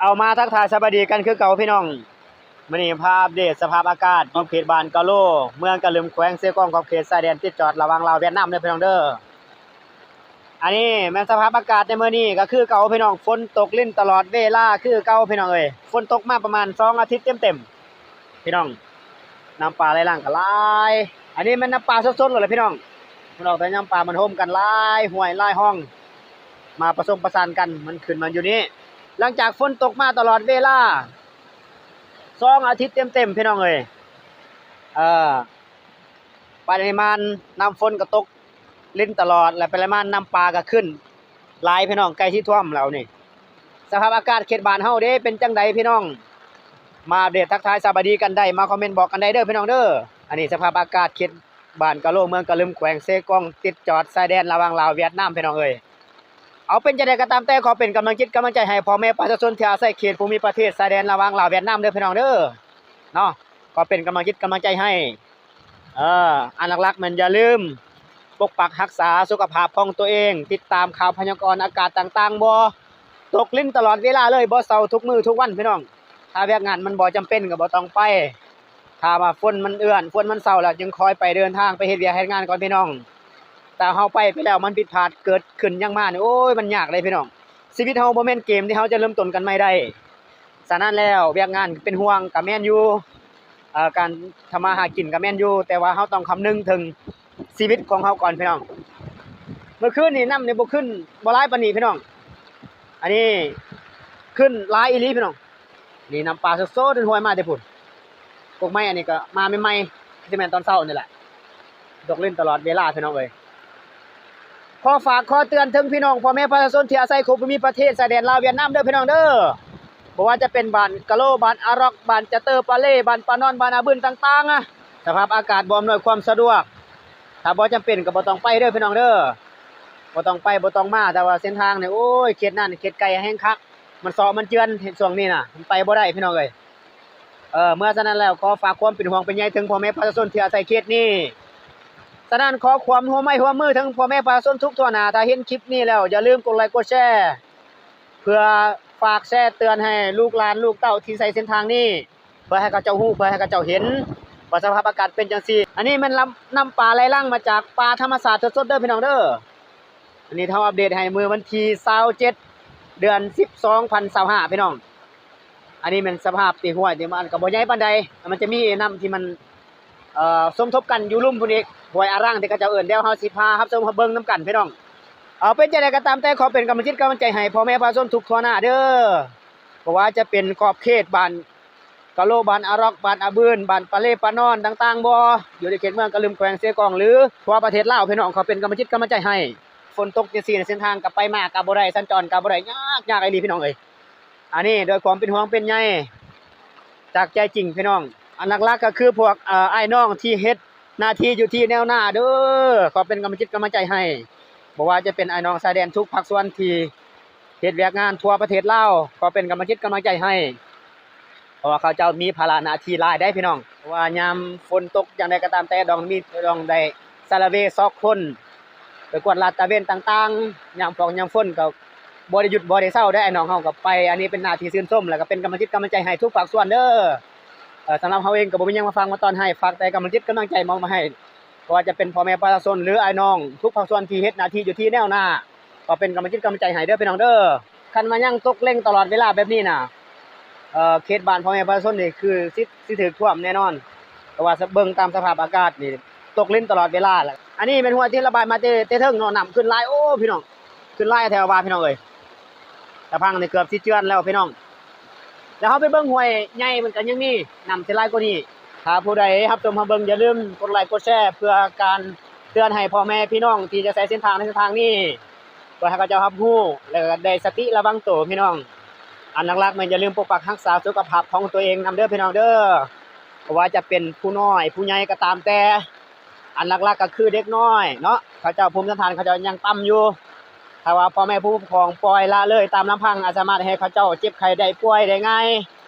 ເອົາມາທັກທາຍສະບາຍດີກັນຄືເກົ່າພີ່ນ້ອງ. ມື້ນີ້ພາອັບເດດສະພາບອາກາດຢູ່ເຂດບ້ານກະໂລ ເມືອງກະລຶມ ແຂວງເຊກອງ ຂອບເຂດຊາຍແດນຕິດຈອດລະຫວ່າງລາວຫວຽດນາມເດີພີ່ນ້ອງເດີ. ອັນນີ້ແມ່ນສະພາບອາກາດໃນມື້ນີ້ກໍຄືເກົ່າພີ່ນ້ອງ, ຝົນຕົກລິນຕະຫຼອດເວລາຄືເກົ່າພີ່ນ້ອງເອີຍ. ຝົນຕົກມາປະມານສອງອາທິດເຕັມໆ ພີ່ນ້ອງ. ນ້ຳປາໄຫຼຫຼັງກໍຫຼາຍ. ອັນນີ້ແມ່ນນ້ຳປາສົດໆເລີຍພີ່ນ້ອງ. ມັນອອກແຕ່ຍາມປ່າ ມັນໂຮມກັນຫຼາຍຫ້ວຍຫຼາຍຮ່ອງ ມາປະສົມປະສານກັນ ມັນຂຶ້ນມາຢູ່ນີ້. ຫຼັງຈາກຝົນຕົກມາຕະຫຼອດເວລາສອງອາທິດເຕັມໆ ພີ່ນ້ອງເອີຍ, ເອີ ປະລິມານນ້ຳຝົນກໍຕົກລິນຕະຫຼອດ ແລະ ປະລິມານນ້ຳປາກໍຂຶ້ນຫຼາຍພີ່ນ້ອງ, ໃກ້ຊິຖ້ວມແລ້ວນີ້. ສະພາບອາກາດເຂດບ້ານເຮົາເດ້ ເປັນຈັ່ງໃດພີ່ນ້ອງ? ມາອັບເດດທັກທາຍສະບາຍດີກັນໄດ້, ມາຄອມເມັນບອກກັນໄດ້ເດີພີ່ນ້ອງເດີ. ອັນນີ້ສະພາບອາກາດເຂດ ບ້ານກະໂລ ເມືອງກະລຶມ ແຂວງເຊກອງ ຕິດຈອດຊາຍແດນລະຫວ່າງລາວຫວຽດນາມ ພີ່ນ້ອງເອີຍ. ເອົາ ເປັນຈັ່ງໃດກໍຕາມແຕ່ ຂໍເປັນກຳລັງຈິດກຳລັງໃຈໃຫ້ພໍ່ແມ່ປະຊາຊົນທີ່ອາໄສເຂດພູມິປະເທດຊາຍແດນລະຫວ່າງລາວຫວຽດນາມເດີພີ່ນ້ອງເດີເນາະ. ຂໍເປັນກຳລັງຈິດກຳລັງໃຈໃຫ້. ເອີ ອັນຫຼັກໆແມ່ນຢ່າລືມປົກປັກຮັກສາສຸຂະພາບຂອງຕົວເອງ, ຕິດຕາມຂ່າວພະຍາກອນອາກາດຕ່າງໆ ບໍ່ ຕົກລິນຕະຫຼອດເວລາເລີຍ, ບໍ່ເຊົາ, ທຸກມື້ທຸກວັນພີ່ນ້ອງ. ຖ້າວຽກງານມັນບໍ່ຈຳເປັນກໍບໍ່ຕ້ອງໄປ. ຖ້າວ່າຝົນມັນເອື້ອນ, ຝົນມັນເຊົາແລ້ວ ຈຶ່ງຄ່ອຍໄປເດີນທາງໄປເຮັດວຽກເຮັດງານກ່ອນພີ່ນ້ອງ. ຖ້າເຮົາໄປ ໄປແລ້ວມັນຜິດພາດເກີດຂຶ້ນຫຍັງມານີ້ ໂອ້ຍ ມັນຍາກເດ້ພີ່ນ້ອງ. ຊີວິດເຮົາບໍ່ແມ່ນເກມທີ່ເຮົາຈະເລີ່ມຕົ້ນກັນໃໝ່ໄດ້. ສະນັ້ນແລ້ວ ວຽກງານເປັນຫ່ວງກໍແມ່ນຢູ່, ເອີ ການທຳມາຫາກິນກໍແມ່ນຢູ່, ແຕ່ວ່າເຮົາຕ້ອງຄຳນຶງເຖິງຊີວິດຂອງເຮົາກ່ອນພີ່ນ້ອງ. ເມື່ອຄືນນີ້ນ້ຳນີ້ບໍ່ຂຶ້ນ ບໍ່ຫຼາຍປານນີ້ພີ່ນ້ອງ. ອັນນີ້ຂຶ້ນຫຼາຍອີ່ຫຼີພີ່ນ້ອງ. ນີ້ນ້ຳປາສົດໆ ເດີນຫ້ວຍມາແຕ່ພຸ້ນ. ກົກໄມ້ອັນນີ້ກໍມາໃໝ່ໆ ຊິແມ່ນຕອນເຊົ້ານີ້ແຫຼະ. ຕົກລິນຕະຫຼອດເວລາພີ່ນ້ອງເອີຍ. ຂໍຝາກຂໍເຕືອນເຖິງພີ່ນ້ອງພໍ່ແມ່ປະຊາຊົນທີ່ອາໄສເຂດພູມິປະເທດຊາຍແດນລາວຫວຽດນາມເດີພີ່ນ້ອງເດີ. ບໍ່ວ່າຈະເປັນບ້ານກະໂລ, ບ້ານອາຣອກ, ບ້ານຈະເຕີປາເລ, ບ້ານປານອນ, ບ້ານອາບືນຕ່າງໆ ສະພາບອາກາດບໍ່ອຳນວຍຄວາມສະດວກ. ຖ້າບໍ່ຈຳເປັນກໍບໍ່ຕ້ອງໄປເດີພີ່ນ້ອງເດີ. ບໍ່ຕ້ອງໄປ ບໍ່ຕ້ອງມາ. ແຕ່ວ່າເສັ້ນທາງນີ້ ໂອ້ຍ ເຂດນັ້ນເຂດໄກແຮງຄັກ. ມັນເຊາະມັນເຈື່ອນ ເຂດຊ່ວງນີ້ນະ ມັນໄປບໍ່ໄດ້ພີ່ນ້ອງເອີຍ. ເອີ ເມື່ອສະນັ້ນແລ້ວ ຂໍຝາກຄວາມເປັນຫ່ວງເປັນໃຍເຖິງພໍ່ແມ່ປະຊາຊົນທີ່ອາໄສເຂດນີ້. ສະນັ້ນ ຂໍຄວາມຮ່ວມໄມ້ຮ່ວມມືເຖິງພໍ່ແມ່ປະຊາຊົນທຸກທົ່ວໜ້າ. ຖ້າເຫັນຄລິບນີ້ແລ້ວ ຢ່າລືມກົດໄລກົດແຊ ເພື່ອຝາກແຊເຕືອນໃຫ້ລູກຫຼານລູກເຕົ້າທີ່ໃຊ້ເສັ້ນທາງນີ້ ເພື່ອໃຫ້ເຂົາເຈົ້າຮູ້ ເພື່ອໃຫ້ເຂົາເຈົ້າເຫັນວ່າສະພາບອາກາດເປັນຈັ່ງຊີ້. ອັນນີ້ແມ່ນນ້ຳ ນ້ຳປາໄຫຼຫຼັງມາຈາກປ່າທຳມະຊາດສົດໆເດີພີ່ນ້ອງເດີ. ອັນນີ້ເຮົາອັບເດດໃຫ້ມື້ວັນທີຊາວເຈັດ ເດືອນສິບ ສອງພັນຊາວຫ້າ ພີ່ນ້ອງ. ອັນນີ້ແມ່ນສະພາບທີ່ຫ້ວຍທີ່ມັນກໍບໍ່ໃຫຍ່ປານໃດ, ມັນຈະມີນ້ຳທີ່ມັນ ເອີ ສົມທົບກັນຢູ່ລຸ່ມພຸ້ນອີກ, ຫ້ວຍອາຣາງທີ່ເຂົາເຈົ້າເອີ້ນ. ດຽວເຮົາຊິພາຮັບຊົມຮັບເບິ່ງນຳກັນພີ່ນ້ອງ. ເອົາ ເປັນຈັ່ງໃດກໍຕາມແຕ່ ຂໍເປັນກຳລັງຈິດກຳລັງໃຈໃຫ້ພໍ່ແມ່ປະຊາຊົນທຸກທົ່ວໜ້າເດີ. ບໍ່ວ່າຈະເປັນຂອບເຂດບ້ານ ກະໂລ, ບ້ານອາຣອກ, ບ້ານອາບືນ, ບ້ານປາເລ, ປານອນຕ່າງໆ ບໍ່ ຢູ່ໃນເຂດເມືອງກະລຶມ ແຂວງເຊກອງ ຫຼື ທົ່ວປະເທດລາວ ພີ່ນ້ອງ ຂໍເປັນກຳລັງຈິດກຳລັງໃຈໃຫ້. ຝົນຕົກຈັ່ງຊີ້ ເສັ້ນທາງກໍໄປມາກໍບໍ່ໄດ້, ສັນຈອນກໍບໍ່ໄດ້, ຍາກ ຍາກອີ່ຫຼີພີ່ນ້ອງເອີຍ. ອັນນີ້ດ້ວຍຄວາມເປັນຫ່ວງເປັນໃຍຈາກໃຈຈິງພີ່ນ້ອງ. ອັນຫຼັກໆກໍຄືພວກ ເອີ ອ້າຍນ້ອງທີ່ເຮັດໜ້າທີ່ຢູ່ທີ່ແນວໜ້າເດີ, ຂໍເປັນກຳລັງຈິດກຳລັງໃຈໃຫ້. ບໍ່ວ່າຈະເປັນອ້າຍນ້ອງຊາຍແດນທຸກພາກສ່ວນທີ່ ເຮັດວຽກງານທົ່ວປະເທດລາວ ຂໍເປັນກຳລັງຈິດກຳລັງໃຈໃຫ້, ເພາະວ່າເຂົາເຈົ້າມີພາລະໜ້າທີ່ຫຼາຍເດ້ພີ່ນ້ອງ. ເພາະວ່າຍາມຝົນຕົກຈັ່ງໃດກໍຕາມແຕ່ ຕ້ອງມີ ຕ້ອງໄດ້ສາລະເວຊອກຄົ້ນ ໄປກວດລາດຕະເວນຕ່າງໆ ຍາມຟອກຍາມຝົນກໍບໍ່ໄດ້ຢຸດບໍ່ໄດ້ເຊົາເດ້ ອ້າຍນ້ອງເຮົາກໍໄປ. ອັນນີ້ເປັນໜ້າທີ່ຊື່ນຊົມ ແລ້ວກໍເປັນກຳລັງຈິດກຳລັງໃຈໃຫ້ທຸກພາກສ່ວນເດີ. ເອີ ສຳລັບເຮົາເອງກໍບໍ່ມີຫຍັງມາຝາກມາຕ້ອນໃຫ້, ຝາກແຕ່ກຳລັງຈິດກຳລັງໃຈມອບມາໃຫ້ ບໍ່ວ່າຈະເປັນພໍ່ແມ່ປະຊາຊົນ ຫຼື ອ້າຍນ້ອງທຸກພາກສ່ວນທີ່ເຮັດໜ້າທີ່ຢູ່ທີ່ແນວໜ້າ ກໍເປັນກຳລັງຈິດກຳລັງໃຈໃຫ້ເດີພີ່ນ້ອງເດີ. ຄັນວ່າຍັງຕົກເລັງຕະຫຼອດເວລາແບບນີ້ນະ ເອີ ເຂດບ້ານພໍ່ແມ່ປະຊາຊົນນີ້ຄືຊິ ຊິຖືກຖ້ວມແນ່ນອນ, ເພາະວ່າເບິ່ງຕາມສະພາບອາກາດນີ້ ຕົກລິນຕະຫຼອດເວລາ. ແລ້ວອັນນີ້ແມ່ນຫ້ວຍທີ່ລະບາຍມາແຕ່ ແຕ່ເທິງເນາະ, ນ້ຳຂຶ້ນຫຼາຍ ໂອ້ ພີ່ນ້ອງ, ຂຶ້ນຫຼາຍແທ້ວ່າພີ່ນ້ອງເອີຍ. ຕາພັງນີ້ເກືອບຊິເຈື່ອນແລ້ວພີ່ນ້ອງ. ແລ້ວເຮົາໄປເບິ່ງຫ້ວຍໃຫຍ່ ມັນກໍຍັງມີນ້ຳຊິຫຼາຍກວ່ານີ້. ຖ້າຜູ້ໃດຮັບຊົມຮັບເບິ່ງ ຢ່າລືມກົດໄລກົດແຊ ເພື່ອການເຕືອນໃຫ້ພໍ່ແມ່ພີ່ນ້ອງທີ່ຈະໃຊ້ເສັ້ນທາງໃນເສັ້ນທາງນີ້ ເພື່ອໃຫ້ເຂົາເຈົ້າຮັບຮູ້ ແລ້ວກໍໄດ້ສະຕິລະວັງໂຕພີ່ນ້ອງ. ອັນຫຼັກໆແມ່ນຢ່າລືມປົກປັກຮັກສາສຸຂະພາບຂອງຕົວເອງນຳເດີພີ່ນ້ອງເດີ, ບໍ່ວ່າຈະເປັນຜູ້ນ້ອຍຜູ້ໃຫຍ່ກໍຕາມແຕ່. ອັນຫຼັກໆກໍຄືເດັກນ້ອຍເນາະ, ເຂົາເຈົ້າພູມສັນຖານເຂົາເຈົ້າຍັງຕ່ຳຢູ່. ຖ້າວ່າພໍ່ແມ່ຜູ້ປົກຄອງປ່ອຍລະເລີຍຕາມລຳພັງ ອາດສາມາດໃຫ້ເຂົາເຈົ້າເຈັບໄຂ້ໄດ້ປ່ວຍໄດ້ງ່າຍ.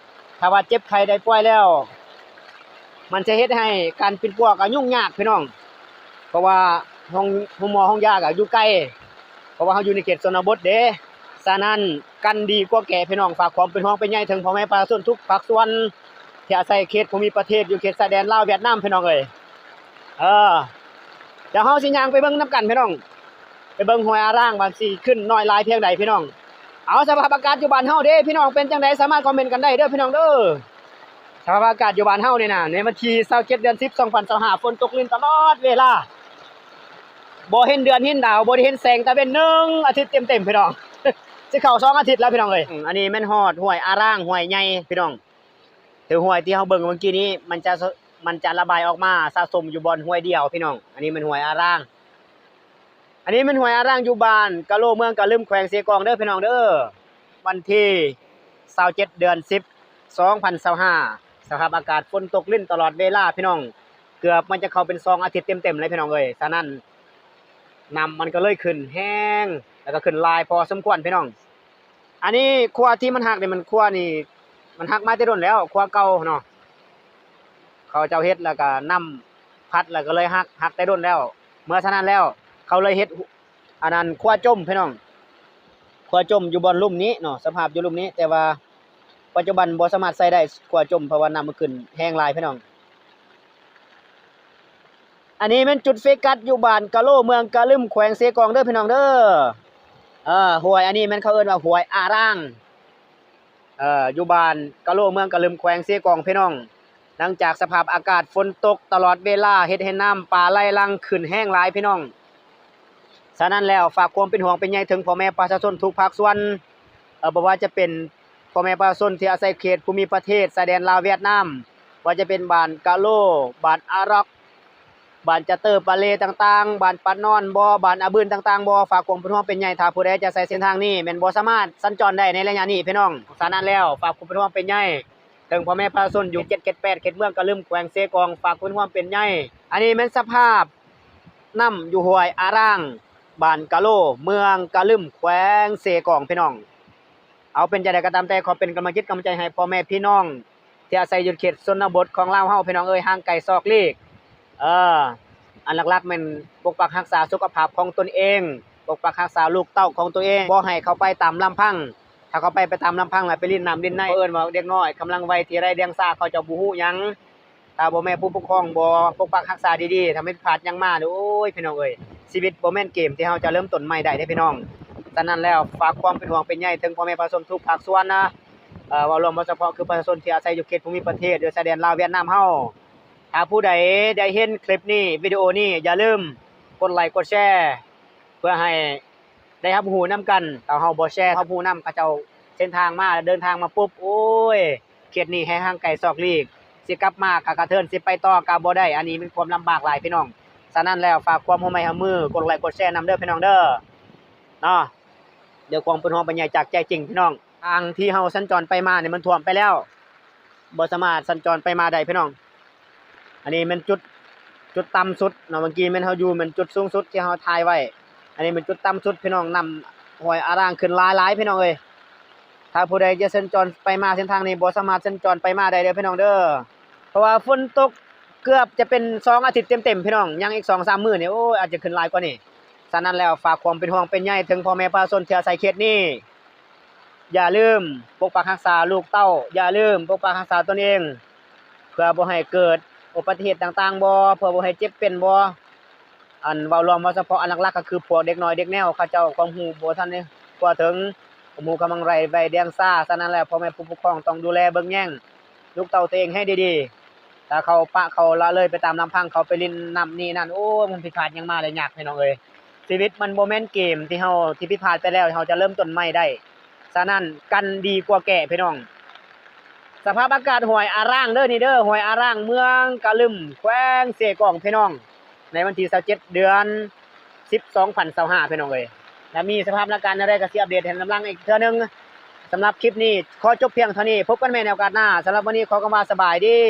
ຖ້າວ່າເຈັບໄຂ້ໄດ້ປ່ວຍແລ້ວ ມັນຈະເຮັດໃຫ້ການປິ່ນປົວກໍຫຍຸ້ງຍາກພີ່ນ້ອງ, ເພາະວ່າໂຮງ ໂຮງໝໍໂຮງຢາກໍຢູ່ໄກ, ເພາະວ່າເຮົາຢູ່ໃນເຂດຊົນນະບົດເດ້. ສະນັ້ນ ກັນດີກວ່າແກ້ ພີ່ນ້ອງ. ຝາກຄວາມເປັນຫ່ວງເປັນໃຍເຖິງພໍ່ແມ່ປະຊາຊົນທຸກພາກສ່ວນ ທີ່ອາໄສເຂດພູມິປະເທດ ຢູ່ເຂດຊາຍແດນລາວຫວຽດນາມ ພີ່ນ້ອງເອີຍ. ເອີ ດຽວເຮົາຊິຍ່າງໄປເບິ່ງນຳກັນ ພີ່ນ້ອງ, ໄປເບິ່ງຫ້ວຍອາຣາງວ່າຊິຂຶ້ນນ້ອຍຫຼາຍພຽງໃດ ພີ່ນ້ອງ. ເອົາ ສະພາບອາກາດຢູ່ບ້ານເຮົາເດ້ ພີ່ນ້ອງ ເປັນຈັ່ງໃດ ສາມາດຄອມເມັນກັນໄດ້ເດີ ພີ່ນ້ອງເດີ. ສະພາບອາກາດຢູ່ບ້ານເຮົານີ້ນະ ໃນວັນທີຊາວເຈັດ ເດືອນສິບ ສອງພັນຊາວຫ້າ ຝົນຕົກລິນຕະຫຼອດເວລາ, ບໍ່ເຫັນເດືອນເຫັນດາວ, ບໍ່ໄດ້ເຫັນແສງຕາເວັນໜຶ່ງອາທິດເຕັມໆ ພີ່ນ້ອງ. ຊິເຂົ້າສອງອາທິດແລ້ວ ພີ່ນ້ອງເອີຍ. ອັນນີ້ແມ່ນຮອດຫ້ວຍອາຣາງ ຫ້ວຍໃຫຍ່ ພີ່ນ້ອງ. ຄືຫ້ວຍທີ່ເຮົາເບິ່ງເມື່ອກີ້ນີ້ ມັນຈະ ມັນຈະລະບາຍອອກມາສະສົມຢູ່ບ່ອນຫ້ວຍດຽວ ພີ່ນ້ອງ. ອັນນີ້ແມ່ນຫ້ວຍອາຣາງ ອັນນີ້ແມ່ນຫ້ວຍອາຣາງ ຢູ່ບ້ານກະໂລ ເມືອງກະລຶມ ແຂວງເຊກອງເດີ ພີ່ນ້ອງເດີ. ວັນທີຊາວເຈັດ ເດືອນສິບ ສອງພັນຊາວຫ້າ ສະພາບອາກາດຝົນຕົກລິນຕະຫຼອດເວລາ ພີ່ນ້ອງ, ເກືອບມັນຈະເຂົ້າເປັນສອງອາທິດເຕັມໆເລີຍ ພີ່ນ້ອງເອີຍ. ສະນັ້ນ ນ້ຳມັນກໍເລີຍຂຶ້ນແຮງ ແລ້ວກໍຂຶ້ນຫຼາຍພໍສົມຄວນ ພີ່ນ້ອງ. ອັນນີ້ຂົວທີ່ມັນຫັກນີ້ ມັນ ຂົວນີ້ມັນຫັກມາແຕ່ດົນແລ້ວ, ຂົວເກົ່າເນາະ ເຂົາເຈົ້າເຮັດແລ້ວກໍນ້ຳພັດແລ້ວກໍເລີຍຫັກ, ຫັກແຕ່ດົນແລ້ວ. ເມື່ອສະນັ້ນແລ້ວ ເຂົາເລີຍເຮັດ ອັນນັ້ນ ຂົວຈົມ ພີ່ນ້ອງ, ຂົວຈົມຢູ່ບ່ອນລຸ່ມນີ້ເນາະ, ສະພາບຢູ່ລຸ່ມນີ້. ແຕ່ວ່າປັດຈຸບັນບໍ່ສາມາດໃຊ້ໄດ້ ຂົວຈົມ ເພາະວ່ານ້ຳມັນຂຶ້ນແຮງຫຼາຍ ພີ່ນ້ອງ. ອັນນີ້ແມ່ນຈຸດໂຟກັສຢູ່ບ້ານກະໂລ ເມືອງກະລຶມ ແຂວງເຊກອງເດີ ພີ່ນ້ອງເດີ. ເອີ ຫ້ວຍອັນນີ້ແມ່ນເຂົາເອີ້ນວ່າຫ້ວຍອາຣາງ ເອີ ຢູ່ບ້ານກະໂລ ເມືອງກະລຶມ ແຂວງເຊກອງ ພີ່ນ້ອງ. ຫຼັງຈາກສະພາບອາກາດຝົນຕົກຕະຫຼອດເວລາ ເຮັດໃຫ້ນ້ຳປາໄຫຼຫຼັ່ງຂຶ້ນແຮງຫຼາຍ ພີ່ນ້ອງ. ສະນັ້ນແລ້ວ ຝາກຄວາມເປັນຫ່ວງເປັນໃຍເຖິງພໍ່ແມ່ປະຊາຊົນທຸກພາກສ່ວນ, ເອີ ບໍ່ວ່າຈະເປັນພໍ່ແມ່ປະຊາຊົນທີ່ອາໄສເຂດພູມິປະເທດຊາຍແດນລາວຫວຽດນາມ, ວ່າຈະເປັນບ້ານກະໂລ, ບ້ານອາຣອກ, ບ້ານຈະເຕີປາເລຕ່າງໆ, ບ້ານປານອນບໍ, ບ້ານອາບືນຕ່າງໆບໍ, ຝາກຄວາມເປັນຫ່ວງເປັນໃຍ. ຖ້າຜູ້ໃດຈະໃຊ້ເສັ້ນທາງນີ້ແມ່ນບໍ່ສາມາດສັນຈອນໄດ້ໃນໄລຍະນີ້ ພີ່ນ້ອງ. ສະນັ້ນແລ້ວ ຝາກຄວາມເປັນຫ່ວງເປັນໃຍເຖິງພໍ່ແມ່ປະຊາຊົນຢູ່ເຂດເຈັດເຂດແປດ ເຂດເມືອງກະລຶມ ແຂວງເຊກອງ, ຝາກຄວາມເປັນຫ່ວງເປັນໃຍ. ອັນນີ້ແມ່ນສະພາບນ້ຳຢູ່ຫ້ວຍອາຣາງ ບ້ານກະໂລ ເມືອງກະລຶມ ແຂວງເຊກອງ ພີ່ນ້ອງ. ເອົາ ເປັນຈັ່ງໃດກໍຕາມແຕ່ ຂໍເປັນກຳລັງຈິດກຳລັງໃຈໃຫ້ພໍ່ແມ່ພີ່ນ້ອງ ທີ່ອາໄສຢູ່ເຂດຊົນນະບົດຂອງລາວເຮົາ ພີ່ນ້ອງເອີຍ, ຫ່າງໄກສອກຫຼີກ. ເອີ ອັນຫຼັກໆແມ່ນປົກປັກຮັກສາສຸຂະພາບຂອງຕົນເອງ, ປົກປັກຮັກສາລູກເຕົ້າຂອງຕົວເອງ, ບໍ່ໃຫ້ເຂົ້າໄປຕາມລຳພັງ. ຖ້າເຂົ້າໄປ ໄປຕາມລຳພັງ ແລ້ວໄປຫຼິ້ນນ້ຳຫຼິ້ນໃນ, ເອີ້ນວ່າເດັກນ້ອຍກຳລັງໄວທີ່ໄດ້ດຽງສາ, ເຂົາເຈົ້າບໍ່ຮູ້ຫຍັງ. ຖ້າພໍ່ແມ່ຜູ້ປົກຄອງບໍ່ປົກປັກຮັກສາດີໆ, ຖ້າມີຜິດພາດຫຍັງມາ ໂອ້ຍ ພີ່ນ້ອງເອີຍ, ຊີວິດບໍ່ແມ່ນເກມທີ່ເຮົາຈະເລີ່ມຕົ້ນໃໝ່ໄດ້ເດ້ ພີ່ນ້ອງ. ສະນັ້ນແລ້ວ ຝາກຄວາມເປັນຫ່ວງເປັນໃຍເຖິງພໍ່ແມ່ປະຊາຊົນທຸກພາກສ່ວນນະ. ເອີ ເວົ້າລວມ ເວົ້າສະເພາະຄືປະຊາຊົນທີ່ອາໄສຢູ່ເຂດພູມິປະເທດ ຫຼື ຊາຍແດນລາວຫວຽດນາມເຮົາ. ຖ້າຜູ້ໃດໄດ້ເຫັນຄລິບນີ້ ວິດີໂອນີ້ ຢ່າລືມກົດໄລກົດແຊ ເພື່ອໃຫ້ໄດ້ຮັບຮູ້ນຳກັນ. ຖ້າເຮົາບໍ່ແຊ ຮັບຮູ້ນຳເຂົາເຈົ້າເສັ້ນທາງມາ ເດີນທາງມາປຸບ ໂອ້ຍ ເຂດນີ້ໃຫ້ຫ່າງໄກສອກຫຼີກ, ຊິກັບມາກະກະເທີນ, ຊິໄປຕໍ່ກະບໍ່ໄດ້. ອັນນີ້ມັນຄວາມລຳບາກຫຼາຍ ພີ່ນ້ອງ. ສະນັ້ນແລ້ວ ຝາກຄວາມຮ່ວມໄມ້ຮ່ວມມື ກົດໄລກົດແຊນຳເດີ ພີ່ນ້ອງເດີ ເນາະ. ດ້ວຍຄວາມເປັນຫ່ວງເປັນໃຍຈາກໃຈຈິງ ພີ່ນ້ອງ. ທາງທີ່ເຮົາສັນຈອນໄປມານີ້ມັນຖ້ວມໄປແລ້ວ, ບໍ່ສາມາດສັນຈອນໄປມາໄດ້ ພີ່ນ້ອງ. ອັນນີ້ແມ່ນຈຸດ ຈຸດຕ່ຳສຸດເນາະ, ເມື່ອກີ້ແມ່ນເຮົາຢູ່ແມ່ນຈຸດສູງສຸດທີ່ເຮົາຖ່າຍໄວ້. ອັນນີ້ແມ່ນຈຸດຕ່ຳສຸດ ພີ່ນ້ອງ, ນ້ຳຫ້ວຍອາຣາງຂຶ້ນຫຼາຍໆ ພີ່ນ້ອງເອີຍ. ຖ້າຜູ້ໃດຈະສັນຈອນໄປມາເສັ້ນທາງນີ້ ບໍ່ສາມາດສັນຈອນໄປມາໄດ້ເດີ ພີ່ນ້ອງເດີ, ເພາະວ່າຝົນຕົກເກືອບຈະເປັນສອງອາທິດເຕັມໆ ພີ່ນ້ອງ, ຍັງອີກສອງສາມມື້ນີ້ ໂອ້ຍ ອາດຈະຂຶ້ນຫຼາຍກວ່ານີ້. ສະນັ້ນແລ້ວ ຝາກຄວາມເປັນຫ່ວງເປັນໃຍເຖິງພໍ່ແມ່ປະຊາຊົນທີ່ອາໄສເຂດນີ້. ຢ່າລືມປົກປັກຮັກສາລູກເຕົ້າ, ຢ່າລືມປົກປັກຮັກສາຕົນເອງ ເພື່ອບໍ່ໃຫ້ເກີດອຸບັດຕິເຫດຕ່າງໆບໍ, ເພື່ອບໍ່ໃຫ້ເຈັບເປັນບໍ. ອັນເວົ້າລວມ ເວົ້າສະເພາະ ອັນຫຼັກໆກໍຄືພວກເດັກນ້ອຍເດັກແນວ ເຂົາເຈົ້າຄວາມຮູ້ບໍ່ທັນໄດ້ທົ່ວເຖິງ, ຄວາມຮູ້ກຳລັງໄວ ໄວດຽງສາ. ສະນັ້ນແລ້ວ ພໍ່ແມ່ຜູ້ປົກຄອງຕ້ອງດູແລເບິ່ງແຍງລູກເຕົ້າຕົວເອງໃຫ້ດີໆ. ຖ້າເຂົາປະເຂົາລະເລີຍໄປຕາມລຳພັງ, ເຂົາໄປຫຼິ້ນນ້ຳນີ້ນັ້ນ, ໂອ້ ມັນຜິດພາດຫຍັງມາແລ້ວຍາກ ພີ່ນ້ອງເອີຍ. ຊີວິດມັນບໍ່ແມ່ນເກມທີ່ເຮົາ ທີ່ຜິດພາດໄປແລ້ວ ເຮົາຈະເລີ່ມຕົ້ນໃໝ່ໄດ້. ສະນັ້ນ ກັນດີກວ່າແກ້ ພີ່ນ້ອງ. ສະພາບອາກາດຫ້ວຍອາຣາງເດີນີ້ເດີ, ຫ້ວຍອາຣາງ ເມືອງກະລຶມ ແຂວງເຊກອງ ພີ່ນ້ອງ, ໃນວັນທີຊາວເຈັດ ເດືອນສິບ ສອງພັນຊາວຫ້າ ພີ່ນ້ອງເອີຍ. ແລະ ມີສະພາບອາກາດແນວໃດກໍຊິອັບເດດໃຫ້ນຳຫຼັງອີກເທື່ອໜຶ່ງ. ສຳລັບຄລິບນີ້ຂໍຈົບພຽງເທົ່ານີ້, ພົບກັນໃໝ່ໃນໂອກາດໜ້າ. ສຳລັບມື້ນີ້ຂໍຄຳວ່າສະບາຍດີ.